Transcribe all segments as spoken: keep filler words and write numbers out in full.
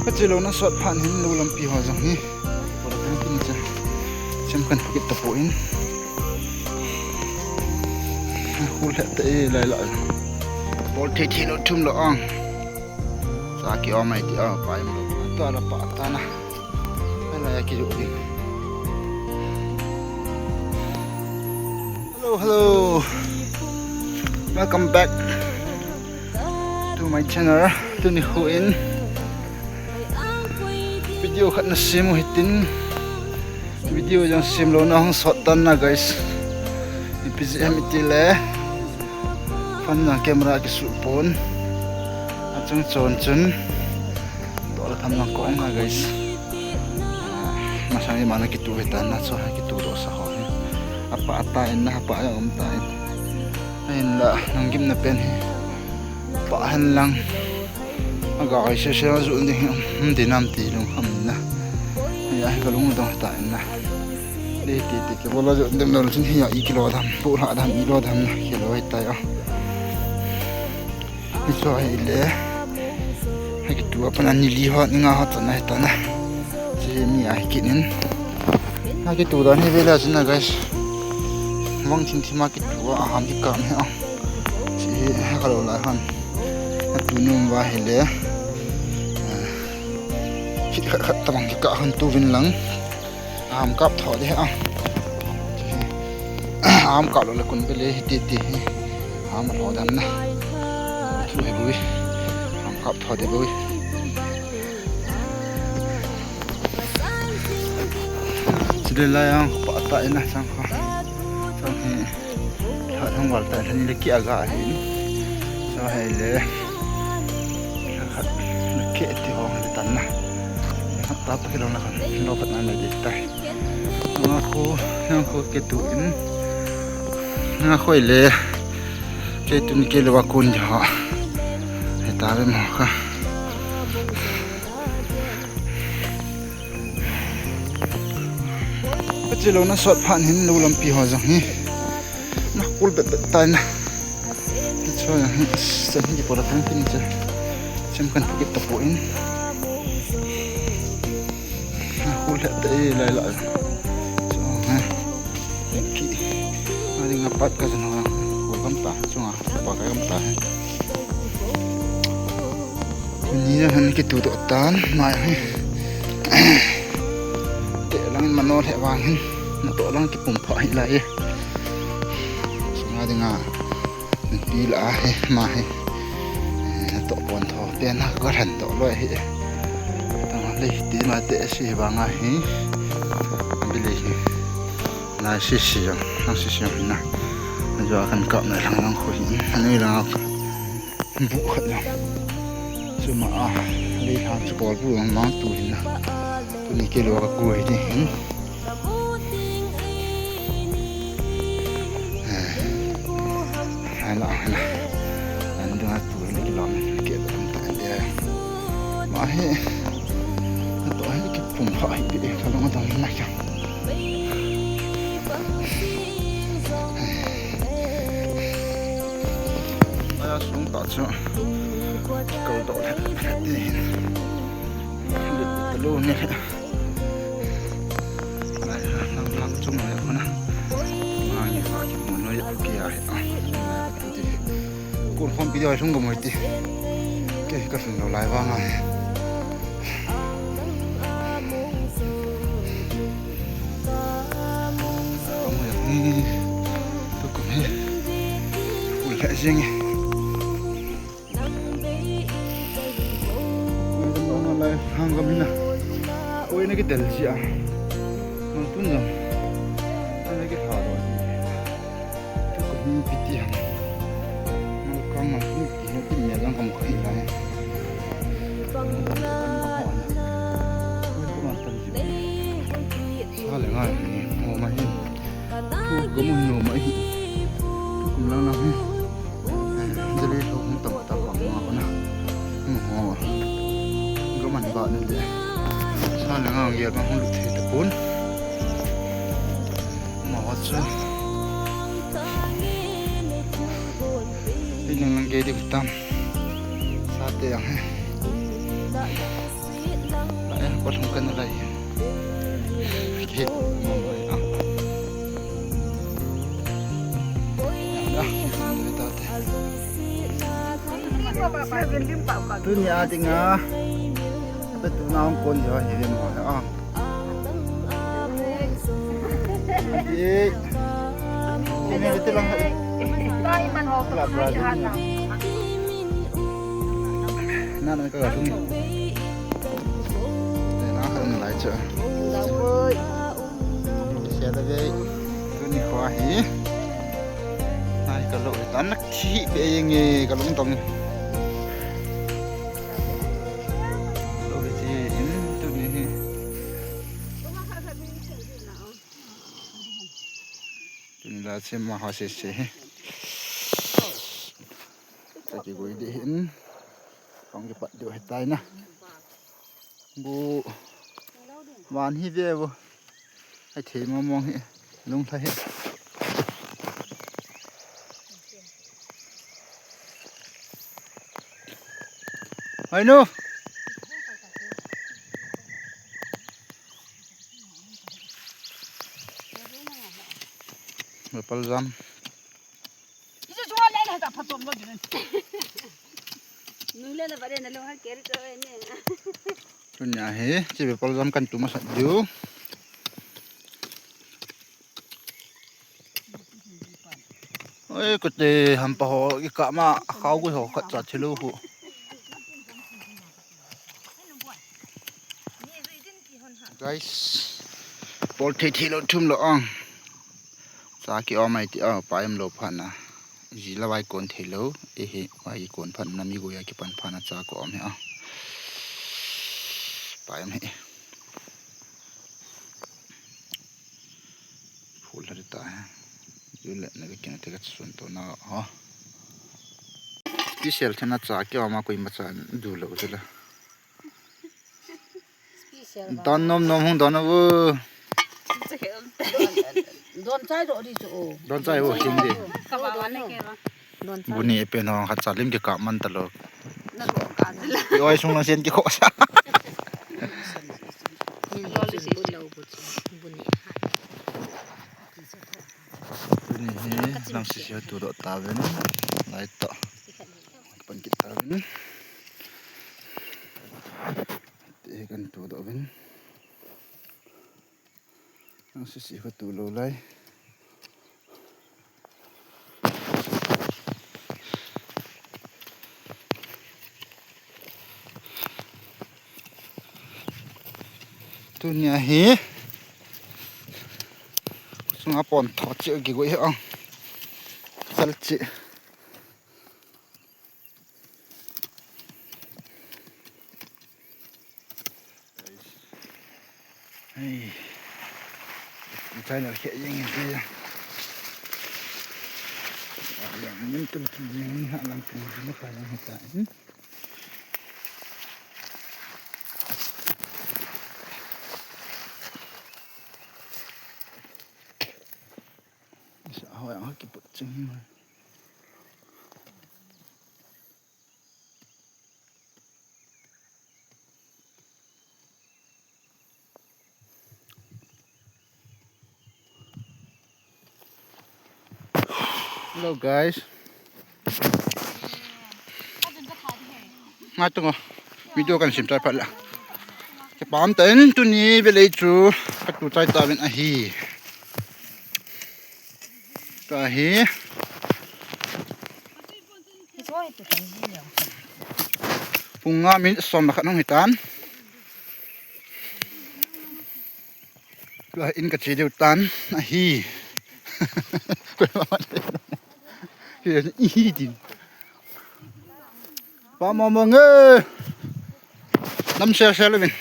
Kache lou na sot phat hin lou lampi ho jong hi. Por kan kin cha. Chem kan kit ta poi. Hul he ta e lai la. Bol thei thei lou thum lou ang. Sa ki om ai ti a pa im lou. Ta la pa ta na. Ala ya ki jo ding. Hello, hello. Welcome back to my channel. Tuni khu in video khat na sem u hitin, video jong sem lou na hung sot tan na, guys. Ipi jeh ham iti le, phone jong camera kisu pon. Achung chon chun. Doh le tham lang ko na, guys. Ah, masang ni mana kitu he tan na, so ha kitu doh sa ho hi. Apa ata in na, apa jong um ta in. Ahin la, nung gim na pen hi. Pa han lang. Aga ai se se ju ding hi, um, dinam ti lung ham na. Ya, ka lung dong ta in na. Dei ti ti ke bola ju dem lou chin hi ya, i kilo dam, pu la dam, i lo dam na, kilo ai ta ya. Hi chu ahile. Ha kitu a pan a ni li ho, ni nga ho chan ahi ta na. Chi mi ahi kit in. Ha kitu dan hi vele chu na, guys. Vang thim thim a kitu a, aham kikap hi a. Chi hi ha ka lo lai han. Ha tu num va hile. Khit khat khat tabang kikap han tu vin lang. Aham kap tho de a. Aham kap lou le kun bele hi ti ti hi. Aham lou dan na. Thu he bui. Aham kap tho de bui. Chule lai ang pa ta ina sang kho. Sang hi. Khat hung val ta, lhan le ki aga hin. So, hei le. Khat, khat, le ki ti hong le tan na. Ta pa ki lo na khan, lo khat na me de ta. Nga khu, nga khu ke tu in. Nga khu le. Ke tu ni ke le wa kun ja. Hei ta le mo kha. Kache lou na sot phat hin lou lampi ho jong hi. Na kul bet bet tai na. Ti chu jong hi, sa hi por kan tin che. Chem kan kit ta poi. Na kul he ta e lai la. Chu ha. Ki. Ari nga pat ka jong ha. Kul kam ta. Chu nga. Pa ka kam ta. Ni na han kitu doh tan, mai hi. Te lang in mano le vang hin, na to lang kipum pha hi lai. Sunga dinga, pi la hi, ma hi. Na to pon tho, pe na ka han to lo hi. Ta ma le ti ma te si vang a hi. Bi le hi. Lai si si jong, lang si si jong na. Jo kan kap na lang lang khu hi. Ani lang. Bu khat jong. Chuma a, lei lhang chu bol bu mang mang tu hin na. Tuni ke lo ka ku hi ding hin. Eh. Hai la, hai la. An ding a tu hin ke lo men ke lo ta de. Ma he. To he ke pum ha hi pe ka lo ma dong na ka. Aya sung ta chu. Kal doh le, le ti hin. Lut ta lo ne. Lai, lang lang chung lai ko na. Ngai ni ha ki mo no ya ki ya he. Ti. Kun khom pi doi lhung ka mo ti. Ke ka lhung lo lai vang a. Ka mo ya ni. Tu ko he. Kul he jing. Lai hang gam hina. Oi na ki del ji a. Mang tun jam. Ana ki ha ro. Tu ko hin piti han. Mang kang mang piti han, piti me jang kam khai lai. Sa le ngai ni mo ma hin. Tu ko mo no ma hi. Tu kum lang lang hi. Jale tho hung tam tam bang ma kona. Hung ho. Gaman ba ni le. Sa le nga nge bang hung lut thei ta pon. Ma wa chu. Ni nang nang ge di tam. Sa te yang he. Palhung kana lai. Ke, mo mo, ah. Ah, tate. Tunia dinga. Pe tu na hung kon jo hi mo, ah. Ye. Ini betul lah. Nana ka lung. Nana ka lung lai cha. Sia da ve. Tuni kho hi. Nai ka lo tan nak thi be yeng e ka lung tong. Lo ve chi in tuni hi. Tuni la che ma ha se se hi. Ta kigoi de hin. Kong kipat diu hitai na. Gu. Van hi ve vo. Ai thei mo mong hi. Lung tha hi. Ai nu. Maple jam. Nule na bare na lo ha keri ko ne. Tunia hi, chi maple jam kan tu masat diu. Oi, kute hampa ho, i ka ma, khau gu ho, khat cha thilu hu. Guys, bol thei thei lo thum lo ang. Cha ki om ai ti, ah, pa em lo phan na. Ji la vai kon thei lo, e he, vai kon phan na mi go ya ki pan phan na cha ko om he, ah. Pa em he. Phul la ta he. Ju le na ki na te ka sun to na, ha. Special thena cha ki om a koi ma cha du lo chu la. Don nom nom hung don avu. Don chai ro di chu o. Don chai vo sing di. Ka ba wan ne ke ba. Don chai. Bu ni pen ho khat cha lim ke ka man ta lo. Na ko ka. Oi sung lang sen ke ko sa. Ni lo li si. Bu ni. Bu ni he lang si si tu do ta ven. Lai to. Pan kit ta ven. Te kan tu do ven. Ang sisi ka tu lo lai. Tunia hi. Sunga pon tho chi ki go hi ang. Sal chi. Hey. China khe yeng yeng. Yang nim tul ki yeng ha lang tul ni pa yang ta. Hmm? Sa ho yang ha ki put ching. Hello guys. Ngai tungo. Video kan sim chai phat la. Ke pam ta in tuni ve lei chu. Ka tu chai ta vin ahi. Ka hi. Pung nga minute som na khat nung hitan. Ka in ka che deu tan ahi. Ihi tin. Pa mo mo nge. Nam sel sel vin.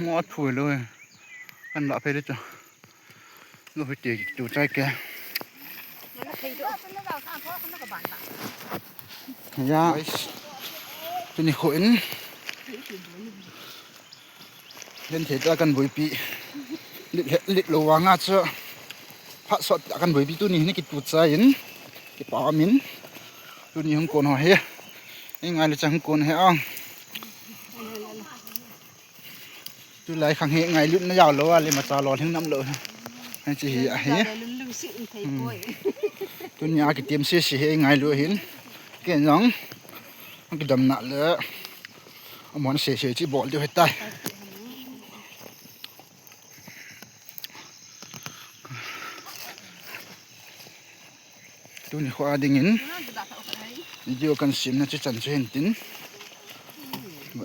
Mo thu lo. Kan la phe de cho. Lo hi te tu chai ke. Ya. Tuni kho in. Len the ta kan boipi. Lit, lit lo wa nga cha. Phat sot ta kan boipi tuni ni ki tu chai in. Ki pa min. Tuni hung kon ho hi. Ei ngailu chang hung kon hi ang. Tulai khang hi ngailutna jao lou a le macha lolhing nam lou. Hiche hi ahi. Lunglut si in thei poi. Tuni a kitem sese hi ei ngailu hin. Ken jong kidamna le amon sese chi bol diu hitai. Tuni kho a dingin video kan semna chu chan chu hin tin.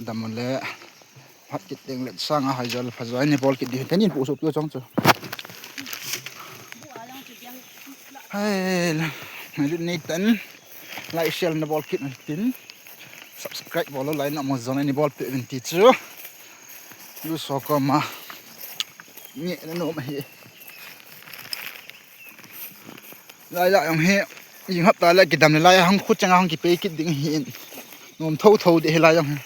Dam le phat kit teng le sanga haijol phajol ni bol kit ding. Tenin pu so pio chong chu. Hai la. Ngailut nei tan. Like share na bol kit tin. Subscribe bol lou lai na mo jong ni bol pe vin ti chu. Lu so ko ma. Nge na nom hi. Lai la jong hi. Jing hapta le kidam le lai hang khu chang hang kipe kit ding hi. Nom tho tho de hi lai jong hi.